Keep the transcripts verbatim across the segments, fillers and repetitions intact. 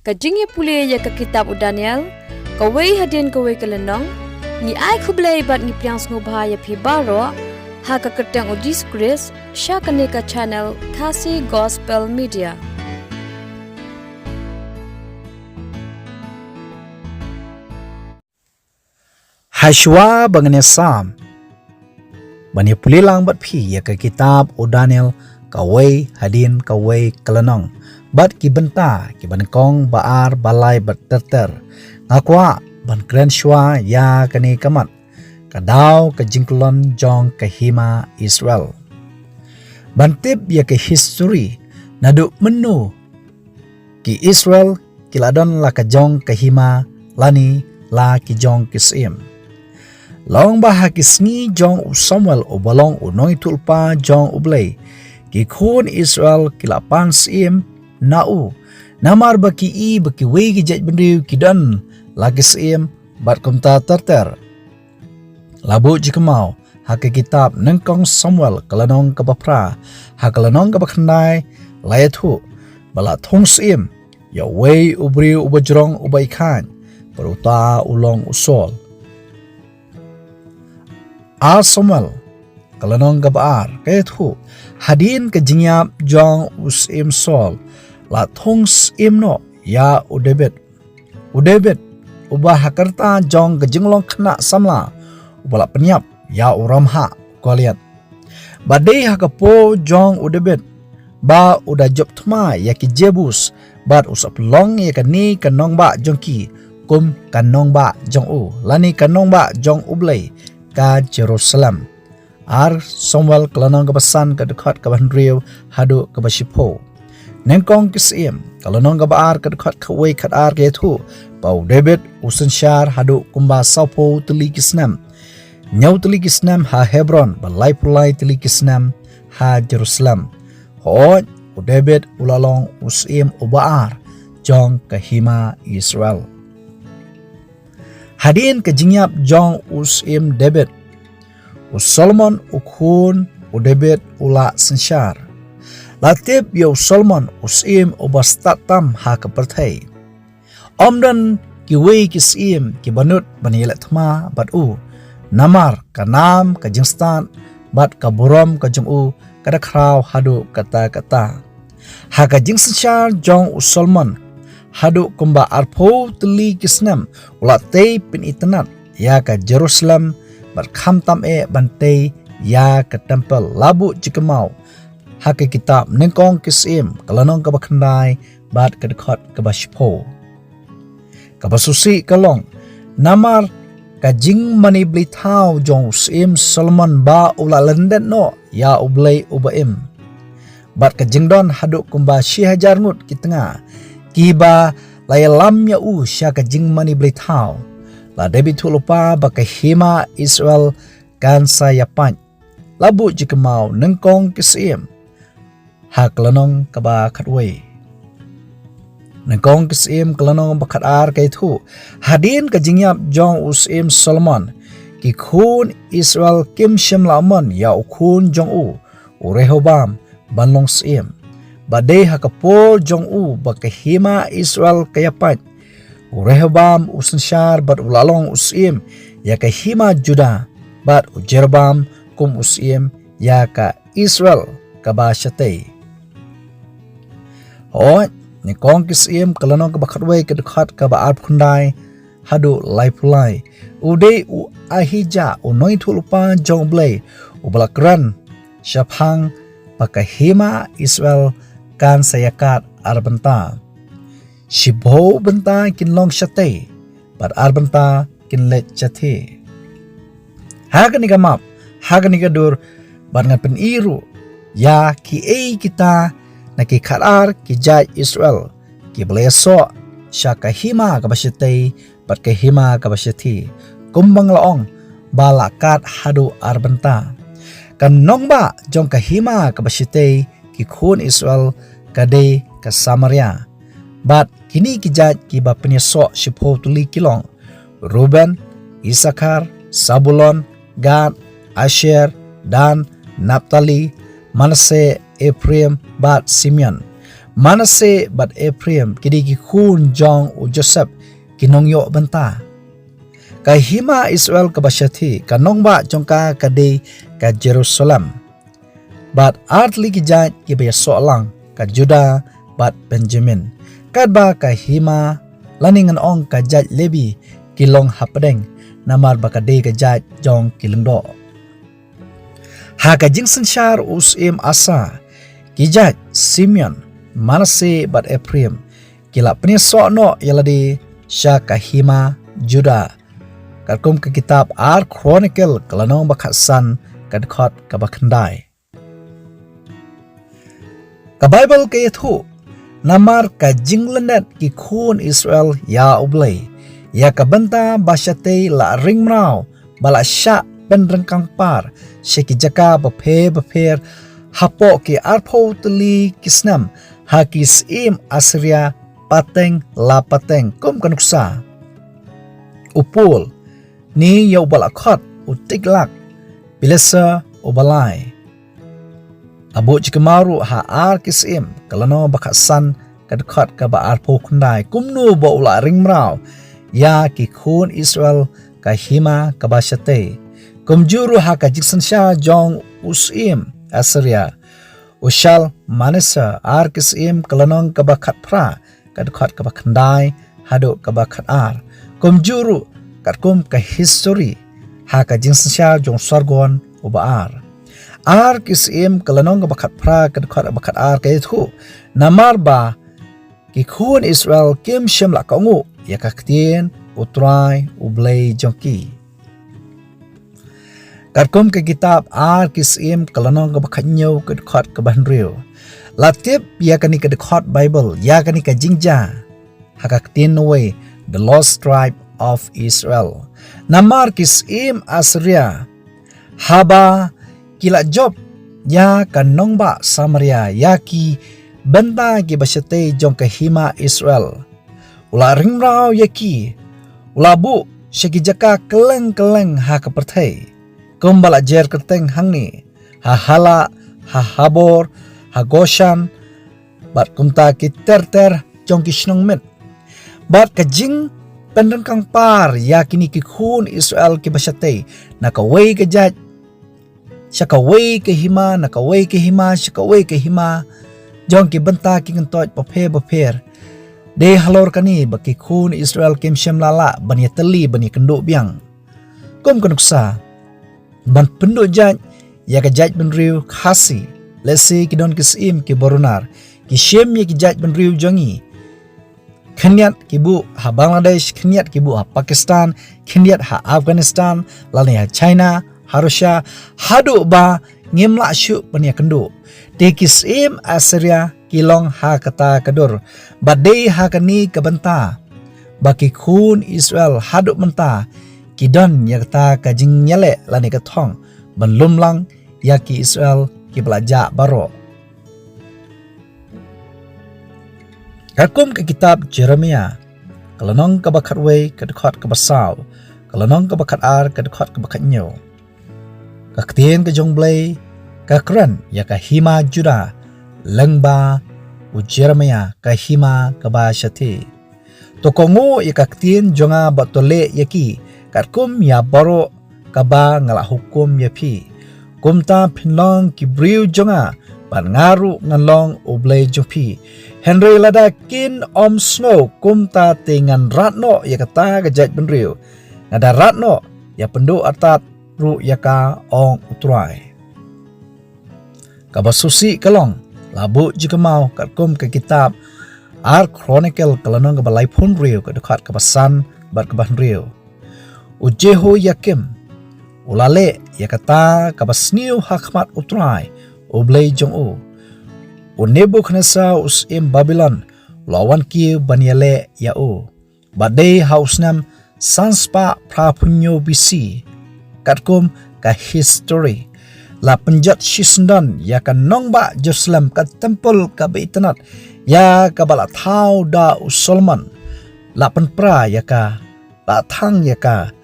Ka jingïapule ïa ka kitab u Daniel, kawei hadien kawei ka lynnong. Ngi ai khublei bad ngi pdiang sngewbha ïa phi baroh ha ka kyrteng u Jisu Khrist, sha kane ka channel Khasi Gospel Media. Hashwa ba ngin ïasam, ban ïapule lang bad phi ïa ka kitab u Daniel, kawei hadien kawei ka lynnong, bad ki bynta kiba nyngkong, ba ar, ba lai bad ter ter. Nga kwah ban kren shwa ïa kane ka mat, ka daw ka jingkyllon jong ka hima Israel. Ban tip ïa ka history, naduh mynno ki Israel ki la don la ka jong ka hima lane la ki jong ki syiem. Long ba ha ki sngi jong u Samuel uba long u nongïathuhlypa jong U Blei, ki khun Israel ki la pan syiem na u, namar ba ki i ba kiwei ki jaitbynriew ki don la ki syiem bad kumta ter ter. La buh jingkynmaw ha ka kitab Nyngkong Samuel ka lynnong kaba phra, ha ka lynnong kaba khyndai la ïathuh ba la thung syiem ïa uwei u briew uba jrong uba ïakhun, bad uta u long u Saul. Ar Samuel ka lynnong kaba ar ka ïathuh, hadien ka jingïap jong u syiem Saul, la thung syiem noh ïa u David. U David, uba ha ka rta jong ka jinglong khynnah samla, uba la pynïap ïa u ramhah Goliath. Ba dei ha ka por jong u David ba u da jop thma ïa ki Jebus, bad u sa pynlong ïa kane ka nongbah jong ki kum ka nongbah jong u, lane ka nongbah jong U Blei, ka Jerusalem. Ar Samuel ka lynnong kaba san ka dkhot kaba hynriew haduh kaba shiphew. Nyngkong Ki Syiem ka lynnong kaba ar ka dkhot kawei khatar ka ïathuh ba u David u synshar haduh kumba sawphew tylli ki snem. Hynñiew tylli ki snem ha Hebron, bad laiphew lai tylli ki snem ha Jerusalem. Hooid, u David u la long u syiem uba ar jong ka hima Israel. Hadien ka jingïap jong u syiem David, u Solomon u khun u David u la synshar. La tip ïa u Solomon u syiem uba stad tam ha ka pyrthei. Ym don kiwei ki syiem kiba nud ban ïaleh thma bad u, namar ka nam, ka jingstad bad ka burom ka jong u ka da khraw haduh katta katta. Ha ka jingsynshar jong u Solomon, haduh kumba arphew tylli ki snem u la tei pynitynnad ïa ka Jerusalem, bad khamtam eh ban tei ïa ka templ. La buh jingkynmaw ha ka kitab Nyngkong Ki Syiem ka lynnong kaba khyndai bad ka dkhot kaba shiphew. Kaba shisha ka long namar ka jingmane blei thaw jong u syiem Solomon ba u la lyndet noh ïa U Blei uba im. Bad ka jingdon haduh kumba shi hajar ngut ki tnga kiba la ïalam ïa u sha ka jingmane blei thaw. La dep ïathuh lypa ba ka hima Israel kan sa ïapait. La buh jingkynmaw Nyngkong Ki Syiem ha ka lynnong kaba khatwei. Nyngkong Ki Syiem ka lynnong ba khatar ka ïathuh, hadien ka jingïap jong u syiem Solomon, ki khun Israel kim shym la mon ïa u khun jong u, u Rehoboam, ban long syiem. Ba dei ha ka por jong u ba ka hima Israel ka ïapait. U Rehoboam u synshar bad u la long u syiem ïa ka hima Judah, bad u Jeroboam kum u syiem ïa ka Israel kaba shatei. Hooid, Nyngkong Ki Syiem ka lynnong kaba khatwei ka dkhot kaba arphew khyndai haduh laiphew lai. U dei u Ahijah u nongïathuh lypa jong U Blei uba la kren shaphang ba ka hima Israel kan sa ïakat ar bynta. Shiphew bynta kin long shatei, bad ar bynta kin leit shathie. Ha kane ka map, ha kane ka dur, bad ngan pyni ruh ïa kiei kita na ki khatar ki jait Israel kiba la ïasoh sha ka hima kaba shatei bad ka hima kaba shathie, kumba nga la ong ba la kat haduh ar bynta. Ka nongbah jong ka hima kaba shatei ki khun Israel ka dei ka Samaria. Bad kine ki jait kiba pynïasoh shiphew tylli ki long: Reuben, Issachar, Zebulon, Gad, Asher, Dan, Naphtali, Manasseh, Ephraim, bad Simeon. Manasseh bad Ephraim ki dei ki khun jong u Joseph, ki nongïoh bynta. Ka hima Israel kaba shathie, ka nongbah jong ka ka dei ka Jerusalem. Bad artylli ki jait kiba ïasoh lang, ka Judah bad Benjamin. Katba ka hima, lane ngan ong ka jait Levi, ki long hapdeng, namar ba ka dei ka jait jong ki lyngdoh. Ha ka jingsynshar u syiem Asa, ki jait Simeon, Manasseh bad Ephraim, ki la pynïasoh noh ïalade sha ka hima Judah. Katkum ka kitab Ar Chronicle ka lynnong ba khatsan ka dkhot kaba khyndai. Ka Baibl ka ïathuh, namar ka jinglyndet ki khun Israel ïa U Blei, ïa ka bynta ba shatei la ring mraw, ba la shah pynryngkang par sha ki jaka bapher bapher, hapoh ki arphew tylli ki snem, ha ki syiem Assyria pateng la pateng, kum ka nuksa. U Pul, ne ïa uba la khot u Tiglak Pileser uba lai. La buh jingkynmaw ruh ha Ar Ki Syiem ka lynnong ba khatsan ka dkhot kaba arphew khyndai, kumno ba u la ring mraw ïa ki khun Israel ka hima kaba shatei. Kumjuh ruh ha ka jingsynshar jong u syiem Assyria, u Shalmaneser, Ar Ki Syiem ka lynnong kaba khatphra ka dkhot kaba khyndai haduh kaba khatar. Kumjuh ruh katkum ka histori ha ka jingsynshar jong Sargon uba ar. Ar Ki Syiem ka lynnong kaba khatphra ka dkhot kaba khatar ka ïathuh, namar ba ki khun Israel kim shym la kohnguh ïa ka ktien U Trai U Blei jong ki. Katkum ka kitab Ar Ki Syiem ka lynnong kaba khathynñiew ka dkhot kaba hynriew. La tip ïa kane ka dkhot Baibl, ïa kane ka jingjia ha ka ktien Norway, The Lost Tribe of Israel. Namar ki syiem Assyria, haba ki la jop ïa ka nongbah Samaria, ïa ki bynta kiba shatei jong ka hima Israel, u la ring mraw ïa ki, u la buh sha ki jaka kylleng kylleng ha ka pyrthei, kumba la jer kyrteng hangne, ha Halah, ha Habor, ha Goshen, bad kumta ki ter ter jong ki shnong miet. Bad ka jingpynryngkang par ïa kine ki khun Israel kiba shatei, na kawei ka jait sha kawei ka hima, na kawei ka hima sha kawei ka hima, jong ki bynta ki kyntoit bapher bapher. Dei halor kane ba ki khun Israel kim shym la lah ban ïatylli, ban ïakynduh biang. Kum ka nuksa, ban pynduh jait ïa ka jaitbynriew Khasi, lehse ki don ki syiem kiba runar, ki shim ïa ki jaitbynriew jong ngi. Khyndiat ki buh ha Bangladesh, khyndiat ki buh ha Pakistan, khyndiat ha Afghanistan, lane ha China, ha Russia, haduh ba ngim lah shuh ban ïakynduh. Te ki syiem Assyria ki long ha kata ka dur. Bad dei ha kane ka bynta ba ki khun Israel haduh mynta ki don ïa kata ka jingïaleh lane ka thong ban lum lang ïa ki Israel kiba la jah baroh. Katkum ka kitab Jeremiah, ka lynnong kaba khatwei, ka dkhot kaba saw, ka lynnong kaba khatar, ka dkhot kaba khathynñiew. Ka ktien ka jong U Blei ka kren ïa ka hima Judah, lyngba u Jeremiah, ka hima kaba shathie. To kohnguh ïa ka ktien jong nga bad to leh ïa ki, katkum ïa baroh kaba nga la hukum ïa phi. Kumta phin long ki briew jong nga, bad nga ruh ngan long U Blei jong phi. Hynrei lada kin ym sngew, kumta te ngan rat noh ïa kata ka jaitbynriew. Nga da rat noh ïa pynduh artat ruh ïa ka, ong U Trai. Kaba sngewsih ka long, la buh jingkynmaw katkum ka kitab Ar Chronicle ka lynnong kaba laiphew hynriew ka dkhot kaba san bad kaba hynriew. U Jehoiakim u la leh ïa kata kaba sniew ha khmat U Trai, U Blei jong u. U Nebukhadnessar u syiem Babilon u la wan kiew ban ïaleh ïa u. Bad dei ha u snem san spah phra phew hynñiew B C, katkum ka histori, la pynjot shisyndon ïa ka nongbah Jerusalem, ka templ kaba itynnad, ïa kaba la thaw da u Solomon. La pynpra ïa ka, la thang ïa ka,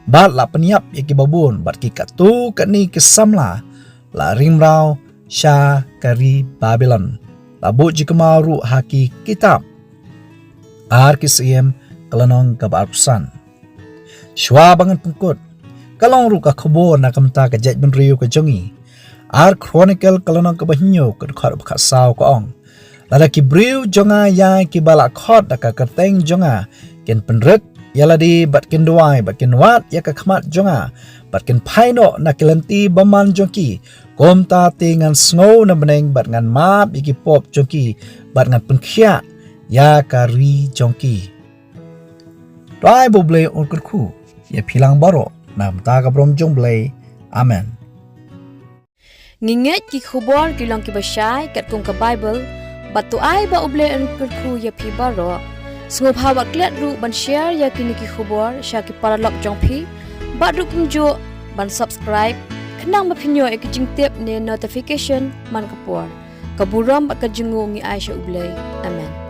bad la pynïap ïa kiba bun, bad ki katto katne ki samla la ring mraw sha ka ri Babilon. la buh jingkynmaw ruh ha ki kitab Ar Ki Syiem ka lynnong kaba arphew san. Shuwa ba ngan pynkut, ka long ruh ka khubor na ka bynta ka jaitbynriew ka jong ngi. Ar Chronicle ka lynnong kaba hynñiew, ka dkhot ba khatsaw ka ong: Lada ki briew jong nga ïa kiba la khot da ka kyrteng jong nga kin pynrit ïa lade bad kin duwai bad kin wad ïa ka khmat jong nga bad kin phai noh na ki lynti bymman jong ki, kumta te ngan sngew na bneng bad ngan map ïa ki pop jong ki bad ngan pynkhiah ïa ka ri jong ki. To ai ba U Blei un kyrkhu ïa phi lang baroh na ka bynta ka burom jong U Blei. Amen. Ngi ngeit ki khubor ki long kiba shai katkum ka Bible, bad to ai ba U Blei un kyrkhu ïa phi baroh. Sngewbha wat klet ruh ban share ïa kine ki khubor sha ki paralok jong phi, bad ruh kumjuh ban subscribe, khnang ba phin ïoh ïa ki jingtip ne notification man ka por. Ka burom bad ka jingnguh ngi ai sha U Blei. Amen.